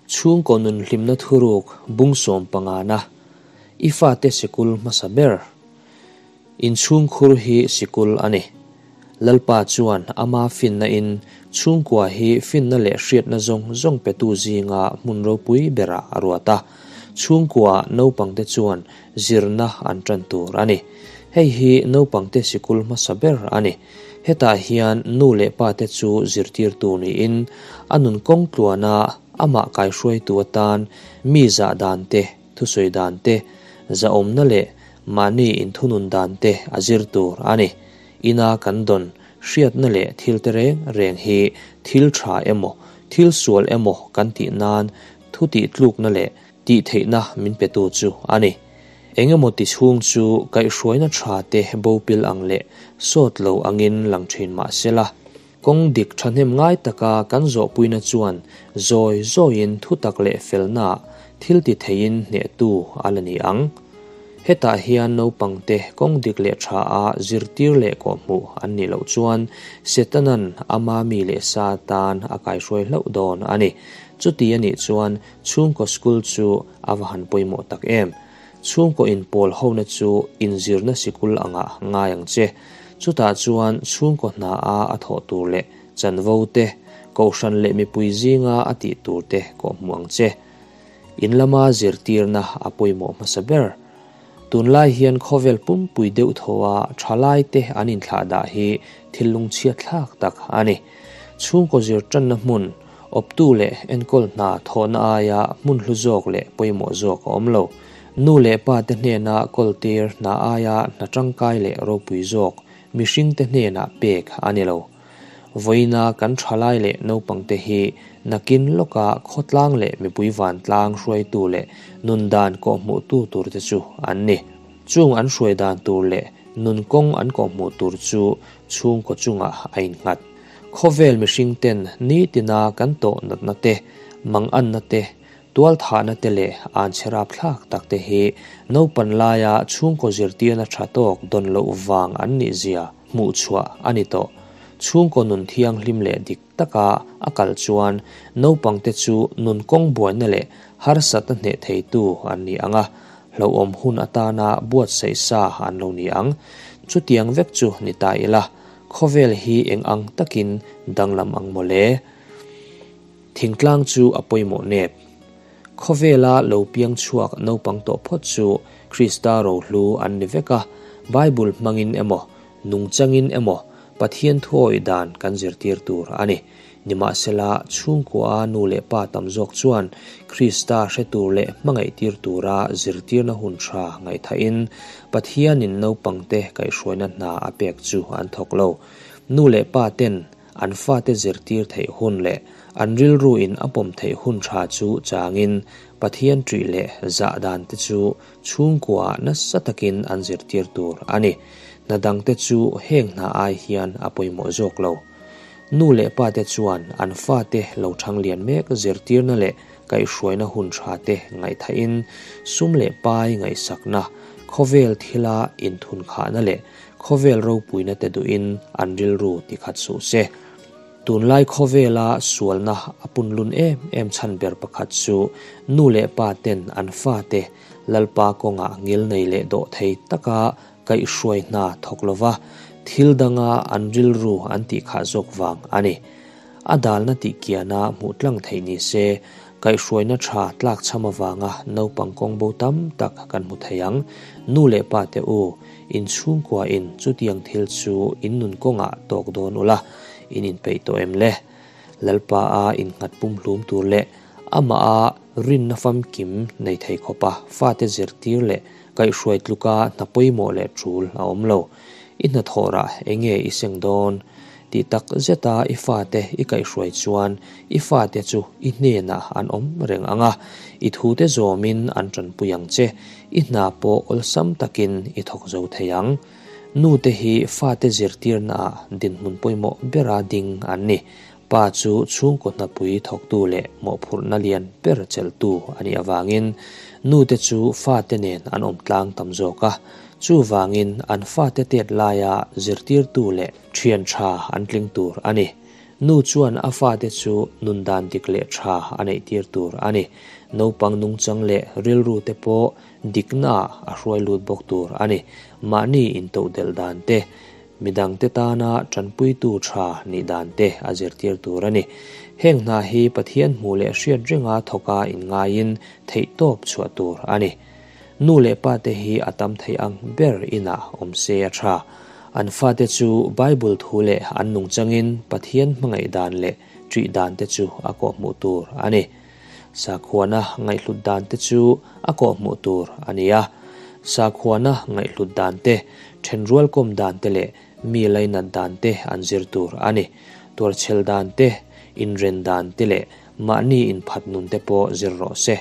Chhungkaw nun hlimna thuruk bung sawmpangana i fate sikul hmasa ber. Inchhungkhur hi sikul a ni. Lalpa chuan ama finna in chhungkua hi finna leh hriatna zawng zawng petu zinga hmun ropui berah a ruat a. Chhungkua naupangte chuan zirna an tan tur a ni. Hei hi naupangte sikul hmasa ber a ni. Hetah hian nu leh pate chu zirtirtu niin a nun kawng tluana amah kaihruaitu atan mi zah dan te, thusawi dan te, zahawmna leh mahni inthunun dan te a zir tur a ni. Ina kan dawn hriatna leh thil te reng reng hi thil tha emaw, thil sual emaw kan tih nan thu tih tlukna leh tih theihna min petu chu a ni. Engemaw ti chhung chu kaihhruaina tha te bo pil ang leh sawt lo angin lang thin mah sela, kawng dik thahnem ngai taka kan zawhpuina chuan zawi zawiin thutak leh felnaah thil ti theiin hnehtu a la ni ang. Hetah hian naupangte kawng dik leh tha a zirtir leh kawhhmuh an nih loh chuan Setanan ama mi leh sa tan a kaihruai hlauh dawn a ni. Chuti a nih chuan chhungkaw school chu a va han pawimawh tak em. Chhungkaw inpawl hona chu inzirna sikul angah ngai ang che. Chutah chuan chhungkaw hna a a thawh tur leh chanvo te, kohhran leh mipui zinga a tih tur te kawhhmuh ang che. In lama zirtirna a pawimawh hmasa ber. Tunlai hian khawvel pumpui deuh thaw a thalai te an inthlah dah hi thil lungchhiat thlak tak a ni. Chhungkaw zir tanna hmun, awptu leh enkawl hna thawhna aia hmun hlu zawk leh pawimawh zawk a awm lo. Nu leh pa te hnena kawltir hna aia hna tangkai leh ropui zawk mihring te hnenah pek a ni lo. Vawiina kan thalai leh naupangte hi nakin lawka khawtlang leh mipui vantlang hruaitu leh nundan kawhhmuhtu tur te chu an ni. Chung an hruai dan tur leh nun kawng an kawhhmuh tur chu chhungkaw chungah a innghat. Khawvel mihring ten nitina kan tawh natna te, manganna te, tualthahna te leh anchhe rapthlak tak te hi naupan laia chhungkaw zirtirna tha tawk dawn loh vang an nih zia hmuh chhuah a ni tawh. Chhungkaw nun thianghlim leh dik taka a kal chuan naupangte chu nun kawng buaina leh harsatna hneh theitu an ni ang a, hlauhawm hun atana buatsaih sa an lo ni ang. Chutiang vek chu ni ta ila, khawvel hi eng ang takin danglam ang mawle. Thingtlang chu a pawimawh nep. Khawvela lo piang chhuak naupang tawh phawt chu Krista rohlu an ni vek a, Bible hmangin emaw, nungchangin emaw Pathian thuawih dan kan zirtir tur a ni. Nimahsela, chhungkua nu leh pa tam zawk chuan Krista hre tur leh hmangaihtir tura zirtirna hun tha ngaihthahin Pathianin naupangte kaihhruaina hna a pek chu an thawk lo. Nu leh pa ten an fate zirtir theih hun leh an rilruin a pawm theih hun tha chu changin Pathian ṭih leh zah dan te chu chhungkua nasa takin an zirtir tur a ni. Hna dangte chu heng hna ai hian a pawimawh zawk lo. Nu leh pa te chuan an fate lo thanglian mek zirtirna leh kaihhruaina hun tha te ngaihthahin sum leh pai ngaihsakna, khawvel thila inthunkhahna leh khawvel ropuina te duhin an rilru tikhat suh se. Tunlai khawvela sualna a punlun em em chhan ber pakhat chu nu leh pa ten an fate Lalpa kawngah ngil nei leh dawh thei taka kaihhruai hna thawk lova thil danga an rilru an tih khah zawk vang a ni. A dalna tih kiana hmuh tlang theih ni se, kaihhruaina tha tlak cham avanga naupang kawng bo tam tak kan hmu thei ang. Nu leh pa te u, in chhungkua in chutiang thil chu in nun kawngah tawk dawn ula, in inpeih tawh em le? Lalpa a innghat pumhlum tur leh amah a rinna famkim nei thei khawpa fate zirtir leh kaihhruai tluka hna pawimawh leh tul a awm lo. I hnathawh rah enge i seng dawn? Tih tak zeta i fate i kaihhruai chuan i fate chu i hnenah an awm reng ang a, i thute zawmin an tanpui ang che, i hna pawh awlsam takin i thawk zo thei ang. Nu te hi fate zirtirnaah dinhmun pawimawh bera ding an ni. Pa chu chhungkaw hnapui thawktu leh mawhphurhna lian ber chelhtu a nih avangin nu te chu fate nen an awm tlang tam zawk a, chuvangin an fate tet laia zirtirtu leh thian tha an tling tur a ni. Nu chuan a fate chu nun dan dik leh tha a neih tir tur a ni. Naupang nungchang leh rilru te pawh diknaah a hruai lut bawk tur a ni. Mahni intodelh dan te, midangte tana tanpuitu tha nih dan te a zirtir tur a ni. Heng hna hi Pathian hmuh leh hriat ringa thawka inngaiin theihtawp chhuah tur a ni. Nu leh pa te hi a tam thei ang ber inah awm se a tha. An fate chu Bible thu leh an nungchangin Pathian hmangaih dan leh ṭih dan te chu a kawhhmuh tur a ni. Sakhuana ngaihhlut dan te chu a kawhhmuh tur a ni a. Sakhuana ngaihhlut dan te, ṭhenrual kawm dan te leh mi lainat dan te an zir tur a ni. Tuarchhel dan te, inren dan te leh mahni inphat nun te pawh zir rawh se.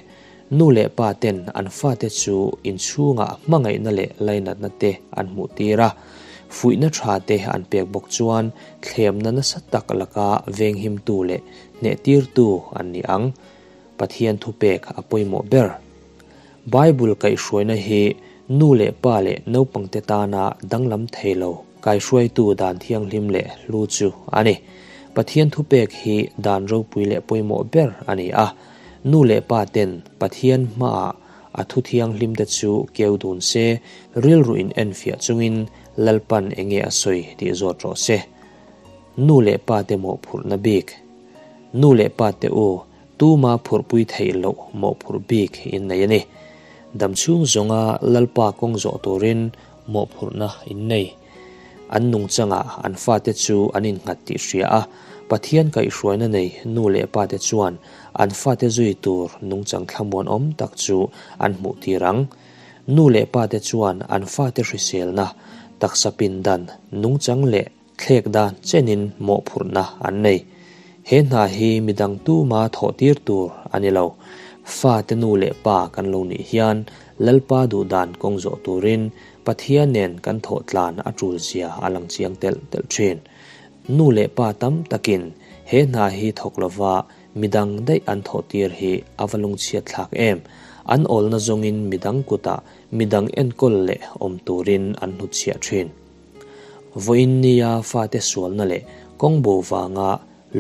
Nu leh pa ten an fate chu inchhungah hmangaihna leh lainatna te an hmuh tir a, fuihna tha te an pek bawk chuan thlemna nasa tak laka venghimtu leh hnehtirtu an ni ang. Pathian thupek a pawimawh ber. Bible kaihhruaina hi nu leh pa leh naupangte tana danglam thei lo kaihruaitu dan thianghlim leh hlu chu a ni. Pathian thupek hi dan ropui leh pawimawh ber a ni a. Nu leh pa ten Pathian hmaah a thu thianghlim te chu keu dun se, rilru in enfiah chungin Lalpan enge a sawi tih zawt rawh se. Nu leh pa te mawhphurhna bik. Nu leh pa te u, tuma phurhpui theih loh mawhphurh bik in nei a ni. Damchhung zawnga Lalpa kawng zawh turin mawhphurhna in nei. An nungchangah an fate chu an innghat tih hria a, Pathian kaihhruaina nei nu leh pate chuan an fate zui tur nungchang thlamuanawm tak chu an hmuh tir ang. Nu leh pate chuan an fate hriselna, taksa pindan, nungchang leh thlek dan chenin mawhphurhna an nei. He hna hi midang tuma thawh tir tur a ni lo. Fate nu leh pa kan lo nih hian Lalpa duhdan kawng zawh turin Pathian nen kan thawh tlan a tul zia a lang chiang telh telh thin. Nu leh pa tam takin he hna hi thawk lova midang daih an thawh tir hi a va lungchhiat thlak em. An awlna zawngin midang kutah midang enkawl leh awm turin an hnutchhiah thin. Vawiin nia fate sualna leh kawng bo vanga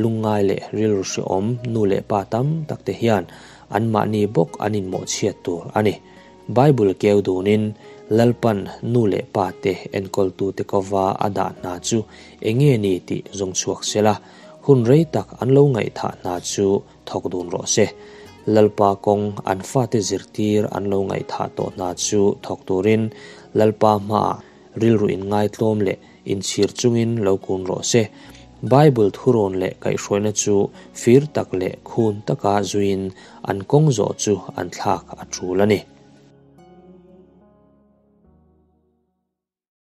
lungngai leh rilru hrehawm nu leh pa tam tak te hian anmahni bawk an inmawhchhiat tur a ni. Bible keu dunin Lalpan nu leh pa te enkawltute kova a dah hna chu enge ni tih zawng chhuak sela, hun rei tak an lo ngaihthah hna chu thawk dun rawh se. Lalpa kawng an fate zirtir an lo ngaihthah tawh hna chu thawk turin Lalpa hmaah rilru inngaitlawm leh inchhir chungin lo kun rawh se. Bible thurawn leh kaihhruaina chu fir tak leh khun taka zuiin an kawng zawh chu an thlak a tul a ni.